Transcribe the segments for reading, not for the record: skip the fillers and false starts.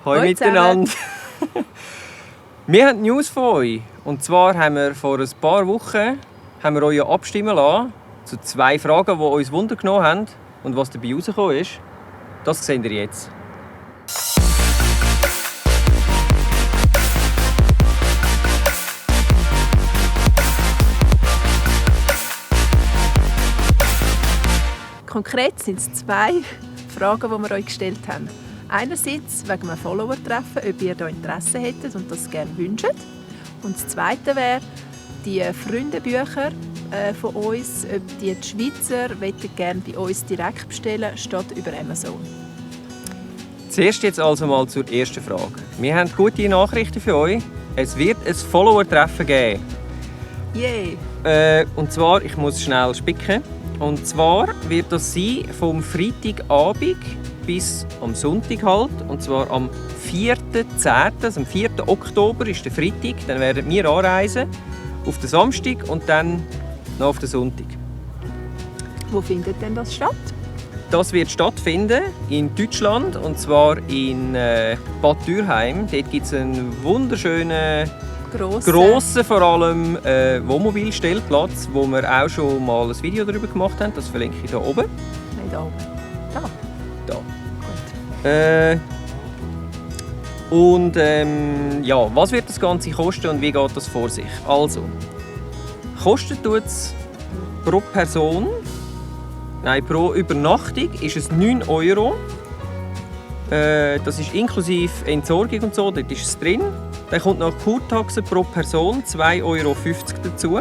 Hallo miteinander. Wir haben News von euch. Und zwar haben wir vor ein paar Wochen euch abstimmen lassen zu 2 Fragen, die uns Wunder genommen haben. Und was dabei rausgekommen ist, das seht ihr jetzt. Konkret sind es 2 Fragen, die wir euch gestellt haben. Einerseits wegen einem Follower-Treffen, ob ihr da Interesse hättet und das gerne wünscht. Und das Zweite wäre die Freundebücher von uns, ob die Schweizer gerne bei uns direkt bestellen statt über Amazon. Zuerst jetzt also mal zur ersten Frage. Wir haben gute Nachrichten für euch. Es wird ein Follower-Treffen geben. Yay! Und zwar, ich muss schnell spicken. Und zwar wird das sein vom Freitagabend bis am Sonntag halt. Und zwar am 4.10., also am 4. Oktober ist der Freitag. Dann werden wir anreisen auf den Samstag und dann noch auf den Sonntag. Wo findet denn das statt? Das wird stattfinden in Deutschland und zwar in Bad Dürheim. Dort gibt es einen wunderschönen, grossen vor allem Wohnmobilstellplatz, wo wir auch schon mal ein Video darüber gemacht haben. Das verlinke ich hier oben. Nein, da oben. Da. Gut. Ja, was wird das Ganze kosten und wie geht das vor sich? Also, kostet es pro Person, pro Übernachtung ist es 9 €. Das ist inklusive Entsorgung und so, dort ist es drin. Dann kommt noch Kurtaxe pro Person, 2,50 € dazu.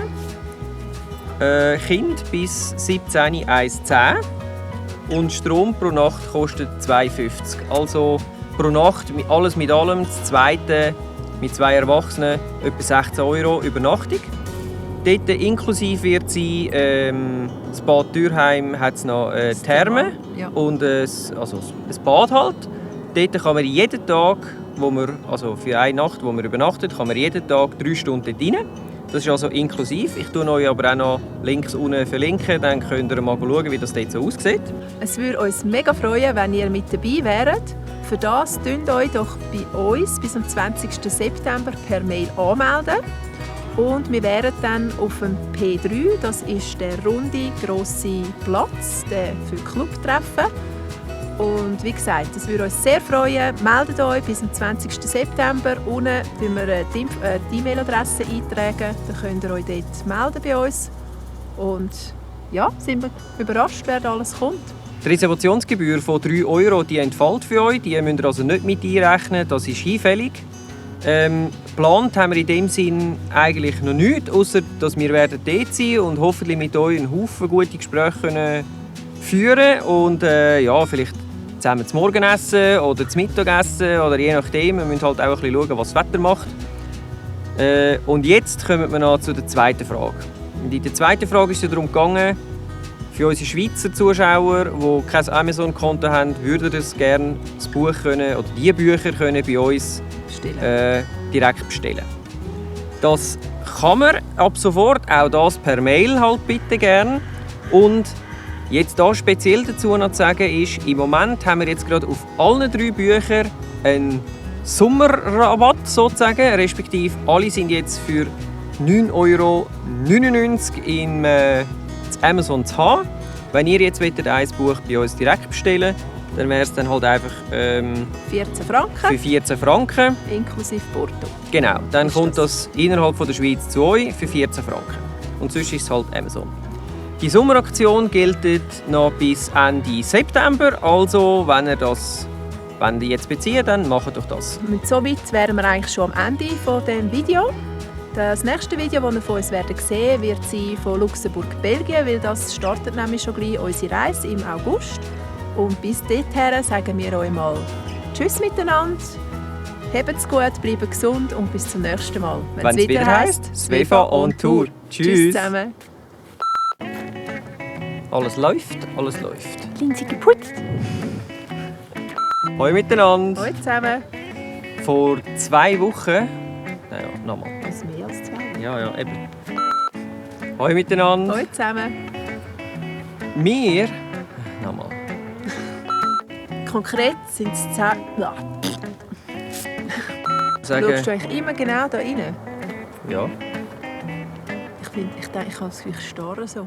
Kind bis 17 1,10 € und Strom pro Nacht kostet 2,50 €. Also pro Nacht, alles mit allem, das zweite mit 2 Erwachsenen, etwa 16 € Übernachtung. Dort inklusive wird sein, das Bad Dürheim hat noch Therme und ein Bad halt. Dort kann man jeden Tag, für eine Nacht, wo man übernachtet, kann man jeden Tag 3 Stunden dort rein. Das ist also inklusiv. Ich verlinke euch aber auch noch links unten verlinken, dann könnt ihr mal schauen, wie das dort so aussieht. Es würde uns mega freuen, wenn ihr mit dabei wäret. Für das meldet euch doch bei uns bis am 20. September per Mail anmelden. Und wir wären dann auf dem P3, das ist der runde, grosse Platz für Clubtreffen. Und wie gesagt, das würde uns sehr freuen. Meldet euch bis am 20. September. Unten wir die E-Mail-Adresse eintragen. Dann könnt ihr euch dort melden bei uns. Und ja, sind wir überrascht, wer da alles kommt. Die Reservationsgebühr von 3 € die entfällt für euch. Die müsst ihr also nicht mit einrechnen. Das ist hinfällig. Geplant haben wir in dem Sinn eigentlich noch nichts, außer dass wir dort sein werden und hoffentlich mit euch einen Haufen gute Gespräche führen und vielleicht zusammen zum Morgenessen oder zum Mittagessen oder je nachdem. Wir müssen halt auch ein bisschen schauen, was das Wetter macht. Und jetzt kommen wir noch zu der zweiten Frage. Und in der zweiten Frage ist es darum gegangen, für unsere Schweizer Zuschauer, die kein Amazon-Konto haben, würden das gerne das Buch können, oder die Bücher können bei uns direkt bestellen. Das kann man ab sofort, auch das per Mail halt bitte gerne. Und jetzt da speziell dazu noch zu sagen ist, im Moment haben wir jetzt gerade auf allen 3 Büchern einen Sommerrabatt sozusagen, respektive alle sind jetzt für 9,99 € im Amazon zu haben. Wenn ihr jetzt ein Buch bei uns direkt bestellen wollt, dann wäre es dann halt einfach 14 Franken. Für 14 Franken. Inklusive Porto. Genau, dann kommt das innerhalb von der Schweiz zu euch für 14 Franken. Und sonst ist es halt Amazon. Die Sommeraktion gilt noch bis Ende September. Also, wenn ihr jetzt bezieht, dann macht doch das. Und somit wären wir eigentlich schon am Ende von dem Video. Das nächste Video, das ihr von uns sehen werdet, wird sein von Luxemburg, Belgien, weil das startet nämlich schon gleich unsere Reise im August. Und bis dorthin sagen wir euch mal Tschüss miteinander, habt's gut, bleibt gesund und bis zum nächsten Mal. Wenn es wieder heisst, Svefa on Tour. Tschüss zusammen. Alles läuft. Linse geputzt. Hallo miteinander. Hallo zusammen. Vor 2 Wochen... Naja, nochmal. Das ist mehr als 2. Ja, eben. Hallo miteinander. Hallo zusammen. Wir... Nochmal. Konkret sind es 10... sagen... Schaust du eigentlich immer genau da rein? Ja. Ich denke, ich habe das Gefühl, ich starre so.